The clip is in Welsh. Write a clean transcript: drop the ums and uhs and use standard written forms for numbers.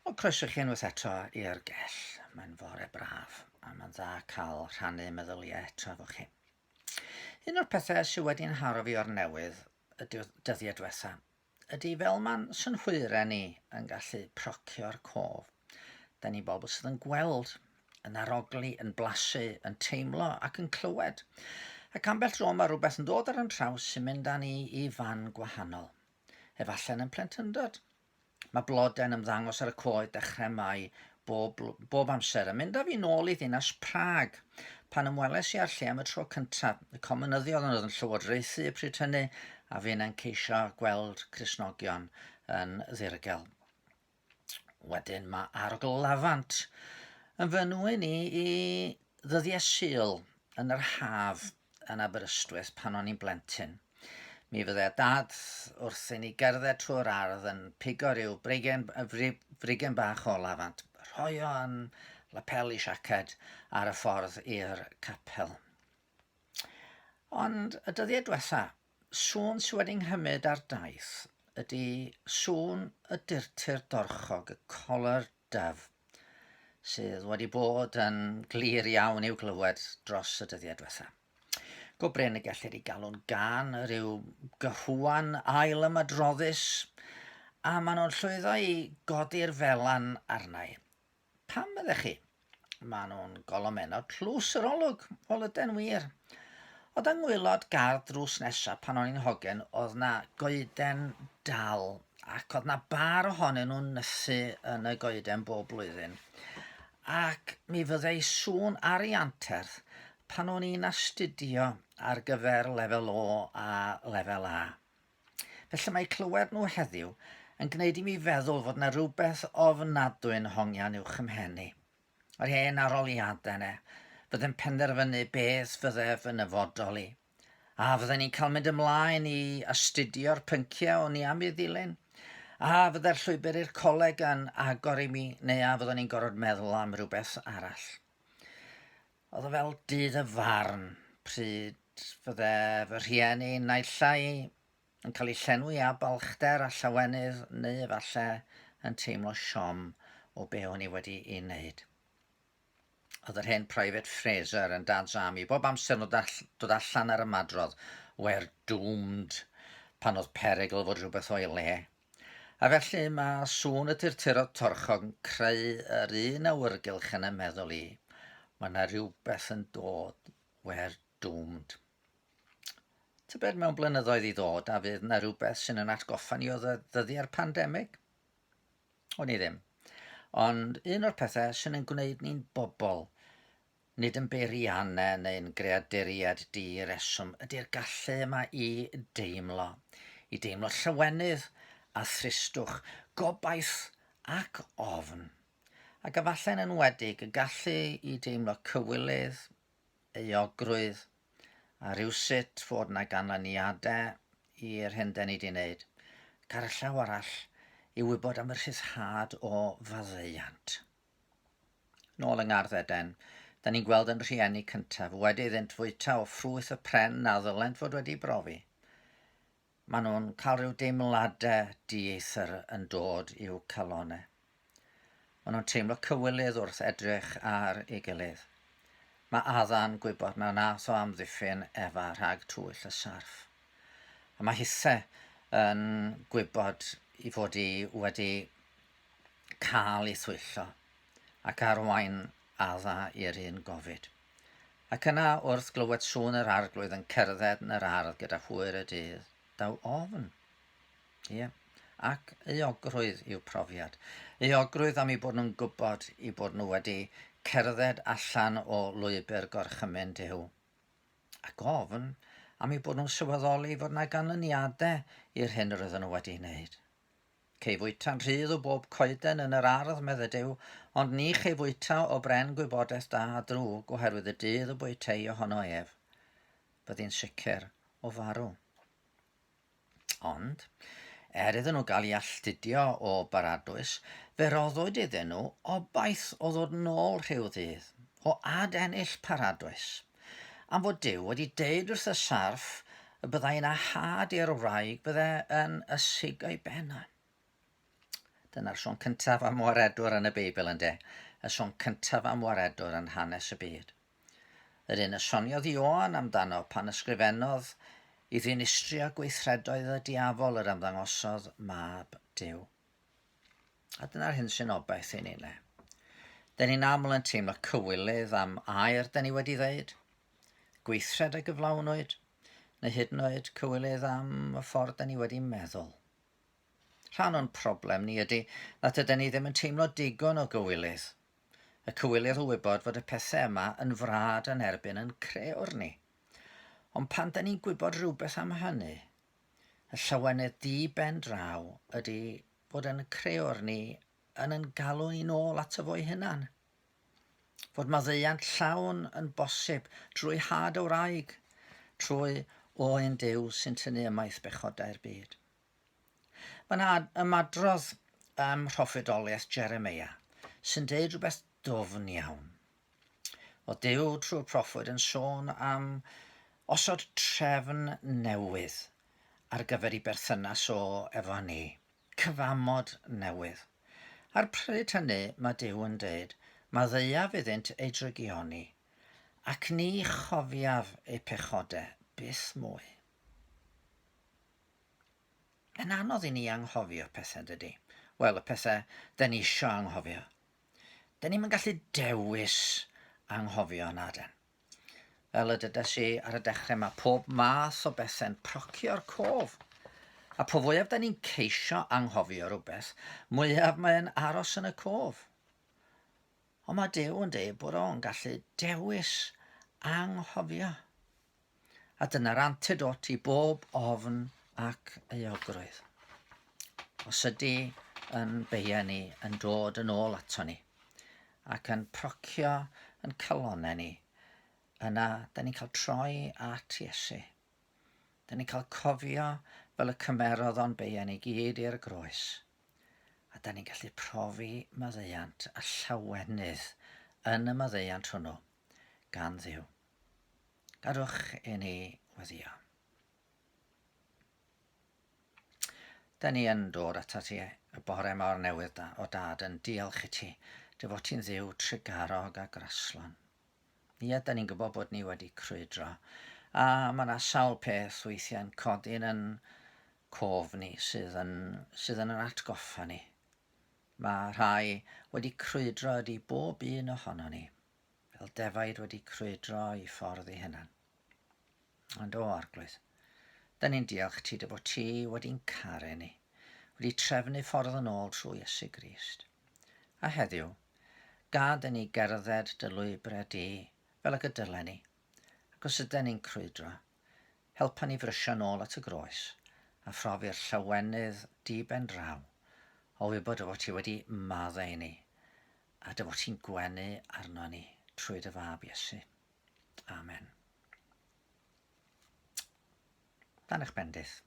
Wel, croeso chi unwaith eto i'r gell. Mae'n fore braf a mae'n dda cael rhannu meddyliau eto efo chi. Un o'r pethau sydd wedi'n haro fi o'r newydd y dyddiau diwetha ydy fel mae'n synhwyrau ni yn gallu procio'r cof. Da ni bobl sydd yn gweld, yn arogli, yn blasu, yn teimlo ac yn clywed. Ac ambell dro mae rhywbeth yn dod ar yn traws sy'n mynd â ni i fan gwahanol. Efallai yn plentyndod, Mae blodau'n ymddangos ar y coed dechrau Mai bob, bob amser yn mynd â fi nôl i ddinas Prag pan ymweles i â'r lle am y tro cyntaf. Y comunyddion oedd yn llywodraethu y pryd hynny a finnau'n ceisio gweld Cristnogion yn ddirgel. Wedyn mae arogl lafant yn fy nwyn i i ddyddiau Sul yn yr haf yn Aberystwyth pan o'n i'n blentyn. Mi fydde dad wrth i ni gerdded trwy'r ardd yn pigo rhyw brigen, frigen bach o lafant, rhoi o yn lapel i siaced ar y ffordd i'r capel. Ond y dyddiau diwetha, sŵn sydd wedi nghymryd ar daith ydy sŵn y durtur dorchog, y collar dove, sydd wedi bod yn glir iawn i'w glywed dros y dyddiau diwetha. Go brin y gellir ei galw'n gân, rhyw gyhwan ail ymadroddus, a maen nhw'n llwyddo i godi'r felan arna i. Pam meddech chi? Maen nhw'n golomennod tlws yr olwg, wel yden wir. Ond yng ngwaelod gardd drws nesaf pan o'n i'n hogyn, oedd na goeden dal, ac oedd na bar ohonyn nhw'n nythu yn y goeden bob blwyddyn. Ac mi fyddai sŵn ar ei anterth pan o'n i'n astudio ar gyfer lefel O a lefel A. Felly mae clywed nhw heddiw yn gwneud i mi feddwl fod 'na rywbeth ofnadwy'n hongian uwch 'y mhen i. Yr hen aroliadau 'ne fydde'n penderfynu beth fydde fy nyfodol i. A fydden ni'n cael mynd ymlaen i astudio'r pynciau o'n i am i ddilyn? A fydde'r llwybr i'r coleg yn agor i mi, neu a fyddwn i'n gorfod meddwl am rywbeth arall? Oedd o fel dydd y farn, pryd fydde fy rhieni naill ai yn cael eu llenwi â balchder a llawenydd, neu efallai yn teimlo siom o be o'n i wedi ei wneud. Oedd yr hen Private Fraser yn Dad's Army bob amser yn dod, all, dod allan ar ymadrodd We're doomed pan oedd perygl fod rhywbeth o'i le. A felly mae sŵn y tirtirod torchog yn creu yr un awyrgylch yn y meddwl i. Mae yna rhywbeth yn dod. We're doomed. Tybed mewn blynyddoedd i ddod a fydd yna rhywbeth sy'n yn atgoffa ni o ddyddiau'r pandemig? O'n i ddim. Ond un o'r pethau sy'n yn gwneud ni'n bobl, nid yn beiriannau neu'n greaduriaid di-reswm, ydy'r gallu yma i deimlo. I deimlo llawenydd a thristwch, gobaith ac ofn. Ac efallai'n enwedig y gallu i deimlo cywilydd, euogrwydd, a rhywsut fod 'na ganlyniadau i'r hyn 'den ni 'di wneud, ac ar y llaw arall, i wybod am y rhyddhad o faddeuant. Nôl yng Ngardd Eden, 'da ni'n gweld yn rhieni cyntaf, wedi iddynt fwyta o ffrwyth y pren na ddylent fod wedi brofi, maen nhw'n cael rhyw deimladau dieithr yn dod i'w calonnau. Maen nhw'n teimlo cywilydd wrth edrych ar ei gilydd. Mae Adda'n gwybod na nath o amddiffyn Efa rhag twyll y sarff. A mae hithe yn gwybod i fod hi wedi cael ei thwyllo ac arwain Adda i'r un gofid. Ac yna, wrth glywed sŵn yr arglwydd yn cerdded yn yr ardd gyda hwyr y dydd, daw ofn. Ie, ac euogrwydd i'w profiad. Euogrwydd am eu bod nhw'n gwybod eu bod nhw wedi cerdded allan o lwybr gorchymyn Duw. Ac ofn am eu bod nhw'n sylweddoli fod yna ganlyniadau i'r hyn yr oedden nhw wedi ei wneud. Cei fwyta'n rhydd o bob coeden yn yr ardd, medde Duw, ond ni chei fwyta o bren gwybodaeth da a drwg, oherwydd y dydd y bwytei ohono ef, byddi'n sicr o farw. Ond, er iddyn nhw gael eu alltudio o baradwys, fe roddwyd iddyn nhw obaith o ddod nôl rhyw ddydd, o ad-ennill paradwys. Am fod Duw wedi deud wrth y sarff y byddai yna had i'r wraig bydde yn ysigo'i ben. Dyna'r sôn cyntaf am waredwr yn y Beibl, ynde? Y sôn cyntaf am waredwr yn hanes y byd. Yr un y soniodd Ioan amdano pan ysgrifennodd i ddinistrio gweithredoedd y diafol yr ymddangosodd Mab Duw. A dyna'r hyn sy'n obaith i ni, ne? Dyn ni'n aml yn teimlo cywilydd am air dyn ni wedi ddeud, gweithred a gyflawnwyd, neu hyd yn oed cywilydd am y ffordd dyn ni wedi meddwl. Rhan o'n problem ni ydy nad ydyn ni ddim yn teimlo digon o gywilydd. Y cywilydd o wybod fod y pethau yma yn frad yn erbyn yn crëwr ni. Ond pan da ni'n gwybod rhywbeth am hynny, y llawenydd di ben draw ydy fod yn crëwr ni yn yn galw ni'n ôl ato fo'i hunan. Fod maddeuant llawn yn bosib drwy had y wraig, trwy oen Duw sy'n tynnu ymaith bechodau'r byd. Mae yna ymadrodd ym mhroffwydoliaeth Jeremeia sy'n deud rhywbeth dwfn iawn. O Duw trwy'r proffwyd yn sôn am osod trefn newydd ar gyfer ei berthynas o efo ni, cyfamod newydd. A'r pryd hynny mae Duw yn deud, maddeuaf iddynt eu drygioni, ac ni chofiaf eu pechodau byth mwy. Mae'n anodd i ni anghofio pethau, dydy? Wel, y pethau dyn ni isio anghofio. Dyn ni'm yn gallu dewis anghofio na den. Fel y dydes i ar y dechrau, mae pob math o bethau'n procio'r cof. A po fwyaf da ni'n ceisio anghofio rhywbeth, mwyaf mae'n aros yn y cof. Ond mae Duw yn dweud bod o'n gallu dewis anghofio. A dyna'r antidot i bob ofn ac euogrwydd. Os ydy yn beia ni yn dod yn ôl ato ni ac yn procio yn calonau ni, yna da ni'n cael troi at Iesu. Da ni'n cael cofio fel y cymerodd o'n beia ni gyd i'r groes. A da ni'n gallu profi maddeuant a llawenydd yn y maddeuant hwnnw gan Dduw. Gadwch i ni weddio. Da ni yn dod atat ti y bore yma o'r newydd da, o dad yn diolch i ti dy fod ti'n ddiw trugarog a graslon. Ie, da ni'n gwybod bod ni wedi crwydro, a mae yna sawl peth weithiau'n codi'n yn cof ni sydd yn, sydd yn yn atgoffa ni. Mae rhai wedi crwydro ydi bob un ohono ni. Fel defaid wedi crwydro i ffordd ei hunan. Ond o, Arglwydd, da ni'n diolch ti dy fod ti wedi'n caru ni, wedi trefnu ffordd yn ôl trwy Iesu Grist. A heddiw, gad i ni gerdded dy lwybrau di fel ag y dylen ni, ac os yden ni'n crwydro, helpa ni frysio nôl at y groes a phrofi'r llawenydd di ben draw o wybod dy fod ti wedi maddau i ni a dy fod ti'n gwenu arno ni trwy dy fab Iesu. Amen. Dan eich bendith.